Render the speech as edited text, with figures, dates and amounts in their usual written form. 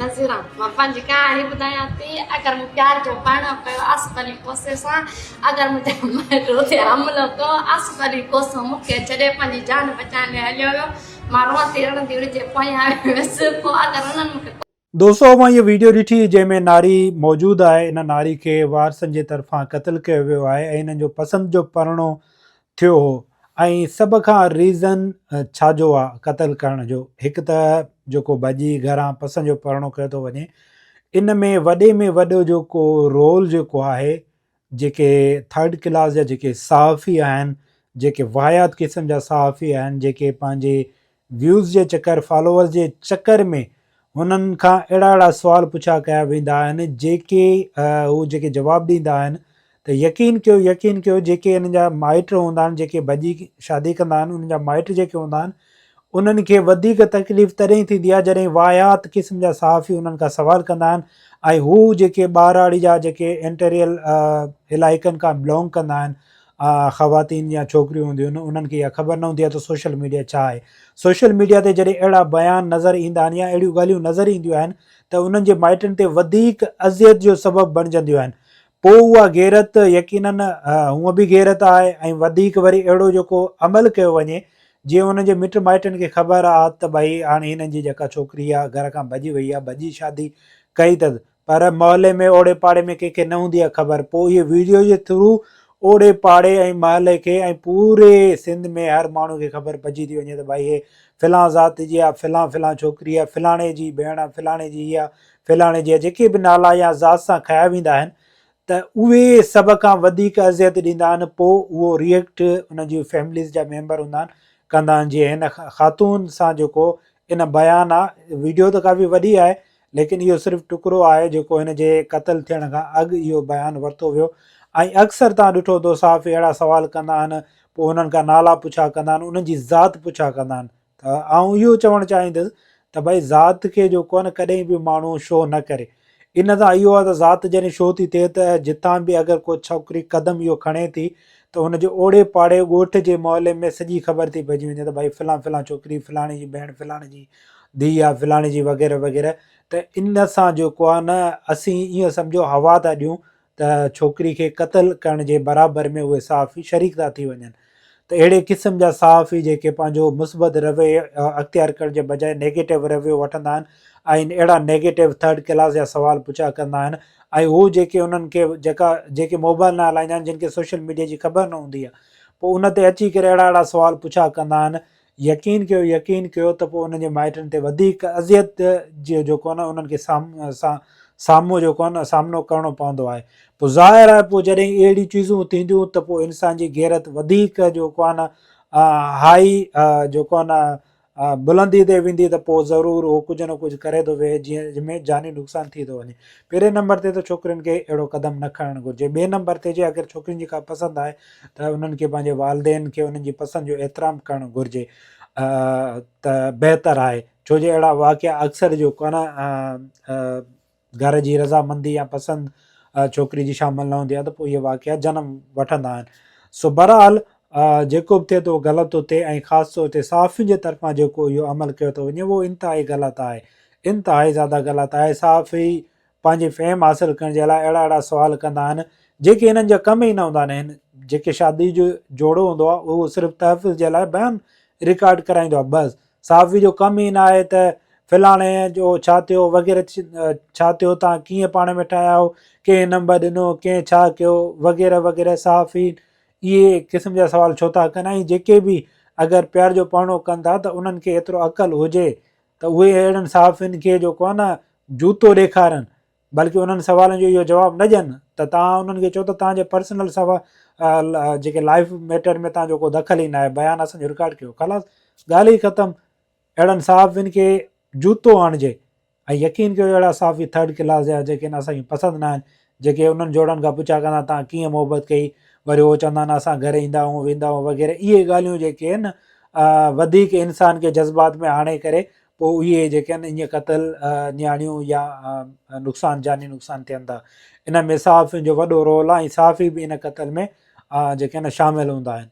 نظيران مان پنهنجي ڪهاڻي ٻڌايان ٿي اگر مون پيار جو پرڻو ڪيو آصف علي کوسي سان اگر منهنجا مائٽ اتي حملو ڪيو آصف علي کوسو مون کي ڇڏي پنهنجي جان بچائڻ لاء هليو ويو مان روئندي رڙندي ان جي پويان ويس پوء اگر انهن مون کي دوستو اوهان هيء ويڊيو ڏٺي جنهن ۾ ناري موجود آهي ان ناري کي وارثن جي طرفان قتل ڪيو ويو آهي ۽ انهن جو پسند جو پرڻو ٿيو هو ۽ سڀ کان ريزن ڇا جو آ قتل ڪرڻ جو هڪ ته جيڪو ڀڄي گهران پسند جو پرڻو ڪيو ٿو وڃي ان ۾ وڏي ۾ وڏو جيڪو رول جيڪو آهي جيڪي ٿرڊ ڪلاس جا جيڪي صحافي آهن جيڪي واهيات قسم جا صحافي آهن جيڪي پنهنجي ويوز جي چڪر فالوورز جي چڪر ۾ هنن کان اهڙا اهڙا سوال پڇا ڪيا ويندا آهن جيڪي هو جيڪي جواب ڏيندا آهن ته يقين ڪيو يقين ڪيو جيڪي انهن جا مائٽ هوندا آهن جيڪي ڀڄي شادي ڪندا آهن انهن جا مائٽ جيڪي هوندا آهن انهن کي وڌيڪ تڪليف تڏهن ٿيندي آهي جڏهن واهيات قسم جا صحافي انهن کان سوال ڪندا آهن ۽ هو جيڪي ٻهراڙي جا جيڪي انٽريل علائقن کان بلونگ ڪندا آهن خواتين يا ڇوڪريون هونديون آهن انهن کي اها خبر نه هوندي آهي ته سوشل ميڊيا ڇا آهي سوشل ميڊيا تي جڏهن اهڙا بيان نظر ايندا آهن يا اهڙيون ڳالهيون نظر اينديون آهن ته انهن جي مائٽن تي وڌيڪ اذيت جو سبب بڻجنديون آهن پوء اها غيرت يقينن هونء به غيرت آهي ۽ وڌيڪ وري اهڙو جيڪو عمل ڪيو وڃي جيئن انهن جي مٽ مائٽن کي خبر آ ته ڀئي هاڻي هنن جي جيڪا ڇوڪري آ گهر کان ڀڄي وئي آ ڀڄي شادي ڪئي اٿس پر محلي ۾ اوڙي پاڙي ۾ ڪنهن کي نه هوندي آ خبر پوء اهي ويڊيو جي ٿرو اوڙي پاڙي ۽ محلي کي ۽ پوري سنڌ ۾ هر ماڻهو کي خبر پئجي ٿي وڃي ته ڀائي هي فلان ذات جي آ فلان فلان ڇوڪري آ فلاڻي جي ڀيڻ آ فلاڻي جي هي آ فلاڻي جي جيڪي به نالا يا ذات سان کنيا ويندا آهن ته اهي سڀ کان وڌيڪ اذيت ڏيندا آهن پوء اهو ريئڪٽ انهن جي فيمليز جا ميمبر هوندا آهن ڪندا آهن جيئن هن خاتون سان جيڪو ان بيان آ ويڊيو ته ڪافي وڏي آهي ليڪن اهو صرف ٽڪرو آهي جيڪو هن جي قتل ٿيڻ کان اڳ اهو بيان ورتو ويو ۽ اڪثر تان ڏٺو هوندو صحافي اهڙا سوال ڪندا آهن پوء انهن کان نالا پڇا ڪندا آهن انهن جي ذات پڇا ڪندا آهن ته آئون اهو چوڻ چاهيندس ته ڀائي ذات کي جو ڪو نه ڪڏهن به ماڻهو شو نه ڪري ان سان اهو آهي ته ذات جڏهن شو ٿي ٿئي ته جتان به اگر ڪو ڇوڪري قدم اهو کڻي ٿي ته ان جي اوڙي پاڙي ڳوٺ جي محلي ۾ سڄي خبر ٿي پئجي وڃي ته ڀائي فلان فلان ڇوڪري فلاڻي جي ڀيڻ فلاڻي جي ڌيء آهي فلاڻي جي وغيره وغيره ته ان سان جيڪو آهي نه اسين ائين سمجهو هوا ٿا ڏيون ته ڇوڪري کي قتل ڪرڻ جي برابر ۾ اهي صحافي شريڪ ٿا ٿي وڃن ته اهڙي قسم جا صحافي جيڪي پنهنجو مثبت رويو اختيار ڪرڻ جي بجاء نيگيٽو رويو وٺندا آهن ۽ اهڙا نيگيٽو ٿرڊ ڪلاس جا سوال پڇا ڪندا آهن ۽ هو جيڪي انهن کي جيڪا جيڪي موبائل نه هلائيندا آهن جن کي سوشل ميڊيا جي خبر نه هوندي آهي پوء ان تي اچي ڪري اهڙا اهڙا سوال پڇا ڪندا آهن يقين ڪيو يقين ڪيو ته پوء انهن جي مائٽن تي وڌيڪ اذيت جو جيڪو آهي نه انهن کي سان سامهون جيڪو آهي نه سامنو ڪرڻو پوندو آهي پوء ظاهر آهي پوء جڏهن اهڙيون چيزون ٿينديون ته پوء انسان جي غيرت وڌيڪ جيڪو آهي نه هائي جيڪو آهي نه بلندي تي ويندي ته پوء ضرور هو ڪجهه نه ڪجهه ڪري ٿو ويهي جيئن جنهن ۾ جاني نقصان ٿي ٿو وڃي پهرين نمبر تي ته ڇوڪرين کي اهڙو قدم نه کڻڻ گهرجي ٻئي نمبر تي جي اگر ڇوڪرين جي ڪا پسند آهي ته انهن کي پنهنجي والدين کي انهن جي پسند جو احترام ڪرڻ گهرجي ته بهتر آهي ڇو جو اهڙا واقعا اڪثر جو ڪونه گهر جي رضامندي يا پسند ڇوڪري جي شامل نه هوندي آهي ته پوء اهي واقعا جنم وٺندا آهن سو بهرحال جيڪو به ٿئي ٿو غلط ٿو ٿئي ۽ خاص طور تي صحافين جي طرفان جيڪو اهو عمل ڪيو ٿو وڃي اهو انتهائي غلط آهي انتهائي زياده غلط آهي صحافي پنهنجي فيم حاصل ڪرڻ جي لاء اهڙا اهڙا سوال ڪندا آهن جيڪي هنن جا ڪم ئي نه هوندا آهن جيڪي شادي جو جوڙو هوندو آهي اهو صرف تحفظ جي لاء بيان رڪارڊ ڪرائيندو آهي بس صحافي جو ڪم ئي نه آهي ته فلاڻي جو ڇا ٿيو وغيره ڇا ٿيو تان ڪيئن پاڻ ۾ ٺاهيا آهيو ڪنهن نمبر ڏنو ڪنهن ڇا ڪيو وغيره وغيره صحافي اهي قسم جا سوال ڇو ٿا ڪن ۽ جيڪي به اگر پيار جو پرڻو ڪن ٿا ته انهن کي ايترو عقل هجي ته اهي اهڙن صحافين کي جو ڪو نه جوتو ڏيکارن بلڪه انهن سوالن جو اهو جواب نه ڏين ته توهان انهن کي چئو ته توهان جي پرسنل سوال جيڪي لائف ميٽر ۾ توهان جو ڪو دخل ئي ناهي بيان اسان جو رڪارڊ ڪيو خلاص ڳالهه ئي ختم اهڙن صحافين کي جوتو آڻجي ۽ يقين ڪيو اهڙا صحافي ٿرڊ ڪلاس جا جيڪي آهن اسان کي پسند نه آهن جيڪي انهن جوڙن کان پڇا ڪندا تان ڪيئن محبت ڪئي وري هو چوندا آهن اسان گهر ايندا آهيون ويندا آهيون وغيره اهي ڳالهيون جيڪي آهن وڌيڪ انسان کي جذبات ۾ آڻي ڪري پوء اهي جيڪي آهن ائين قتل نياڻيون يا نقصان جاني نقصان ٿين ٿا ان ۾ صحافين جو وڏو رول آهي ۽ صحافي به ان قتل ۾ جيڪي آهن شامل هوندا آهن.